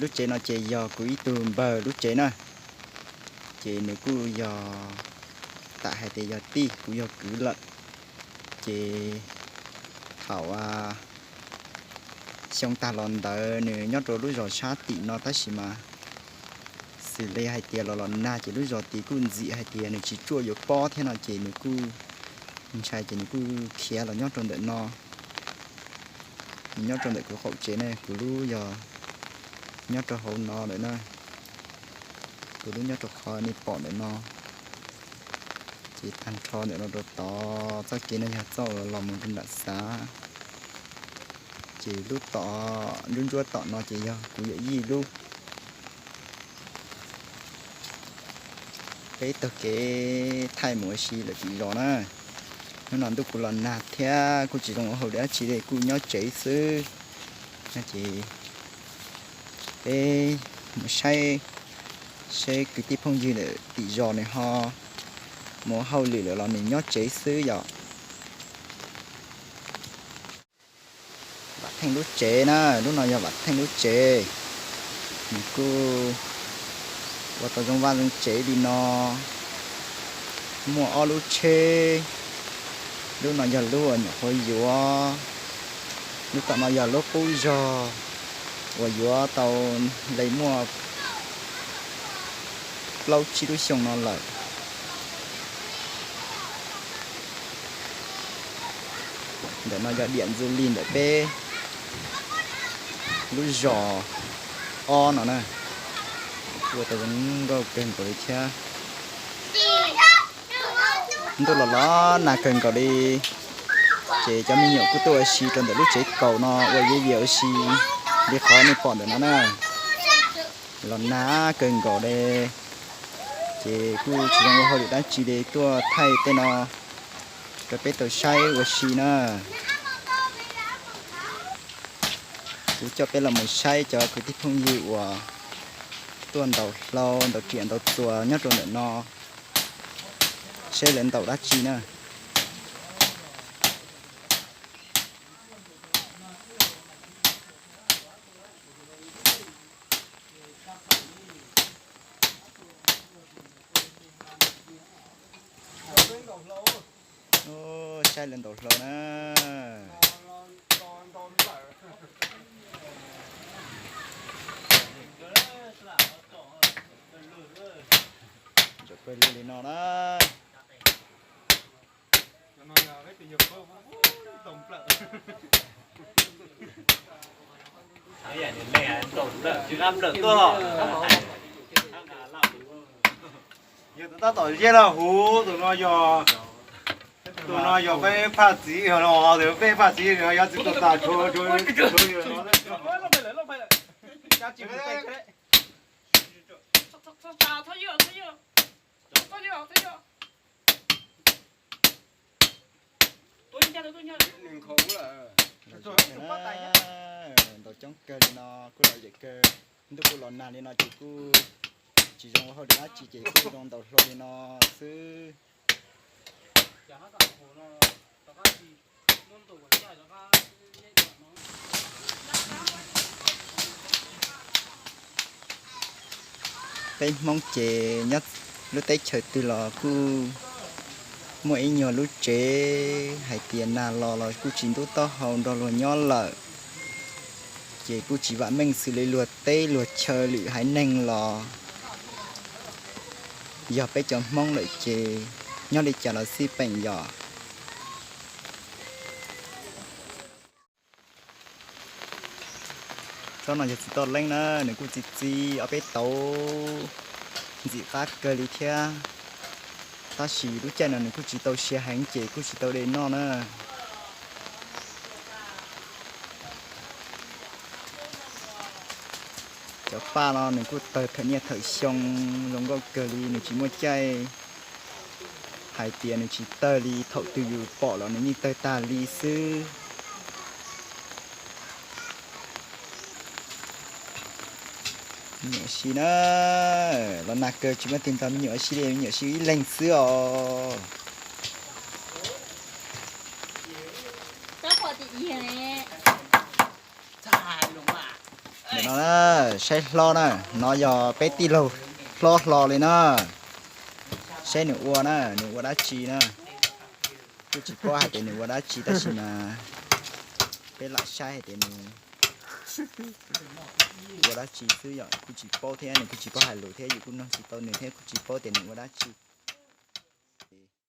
Lub tsev no ces yog kuv ib tug npawg lub tsev na, ces nws kuj yog, tam hais tias yog tij, kuv yog kwv lawm. Ces thaum xyoo tag los ntawd nws nyob rau lub zos sab tim no tab sis mas xws li hais tias los los nag ces lub zos tid kuj ntxim hais tias nws tsis tsuaj yuav pob thiab no ces nws kuj ntshai ces nws kuj khiav los nyob rau ntawm no. Nws nyob rau ntawm kuv qaum tsev ne, kuv lub yog nyob rau hauv no lawm na. Kuv lub nyob rau qhov nej pom ntawm no. Ces tag nrho ntawm no rau tod txoj kev no yog txoj uas los mus rau nram xav. Ces lub tom ntsuab ntsuab tom no ces yog kuv yawm yij lub. Peb taug kev thaij mus ua si lawm tim zos na. Hnub no ntuj kuj los nag thiab kuj tsis zoo ua hauj lwm dab tsi li, kuj nyob tsev xwb. No ces peb mus saib seb kwv tij phooj ywg ntawm tim zos nws ho mus ua hauj lwm lawm los nws nyob tsev xwb yom. Vam Theej lub tsev na, lub no yog Vam Theej lub tsev. Nws kuj ua tau zoo vaj zoo tsev li no, muaj ob lub tsheb. Lub no yog lub uas nyuam qhuav yuav, lub tom no yog lub qub zog uas yuav tau li muaj plaub tsib lub xyoo no lawm. Ntawm no yog diam ntxwg li ntawm peb lub zos ob no na. Ua tau zoo nkauj kawg nkaus li thiab. Ntuj los los nag kawg nkaus li, ces cov me nyuam kuj tuaj ua si rau ntawm lub tsev kaus no ua viv vias ua si li qhov nej pom ntawm no na. Los nag kawg nkaus li, ces kuj tsis zoo ua hauj lwm dab tsi li, tuaj thaij tej no rau peb tau saib ua si na. Kuv coj peb los mus saib cov kwv tij phooj ywg uas tuaj ntaus hlau ntaus riam ntaus txuas nyob rau ntawm no, seb lawv ntaus dab tsi na. Saib lawv ntaus hlau na. Pawg lug li no na. Yog tus tab tom ziab laj huv tus no yog, tus no yog peb phaj txiv, peb phaj txiv yog txiv tus tas. Ntaus coob kawg li no kuj lom zem kawg. Ntuj kuj los nag li no ces kuj tsis zoo ua hauj lwm dab tsi ces kuj zoo ntaus hlau li no xwb. Peb Hmoob ces nyob lub teb chaws twg los kuj muaj ib nyuag lub tsev hais tias nag los los kuj tsis ntub taub hau nrog luag nyob lawm. Ces kuj tsis vam meej xws li luag teb luag chaw lwm haiv neeg los yog peb cov Hmoob lawm ces nyob li cas los xij peem yom. Tsob no yog txiv toj leeb na, nws kuj txi txiv ob peb tauv ntxim qab kawg li thiab. Tab sis lub caij no nws kuj tsis tau sia heev ces kuj tsis tau de noj na. Cov paj no nws kuj tawg thawm niaj thawm xyoo zoo nkauj kawg li, nws tsis muaj caij hais tias nws tsis tawg li, thaum twg yus pom los nws yeej tawg tag li xwb. Me nyuam ua si na, los nag kawg tsis muaj tig nrog me nyuam ua si li, me nyuam ua si ib leeg xwb os. No na, saib hlob na, no yog peb tij laug hlob hlo li na. Saib nws ua na, nws ua dab tsi na. Kuj tsis paub hais tias nws ua dab tsi tab sis mas peb lam saib hais tias nws ua dab tsi xwb yom. Kuj tsis paub thiab, nws kuj tsis paub hais lus thiab, yus kuj nug tsis tau nws thiab, kuj tsis paub tias nws ua dab tsi.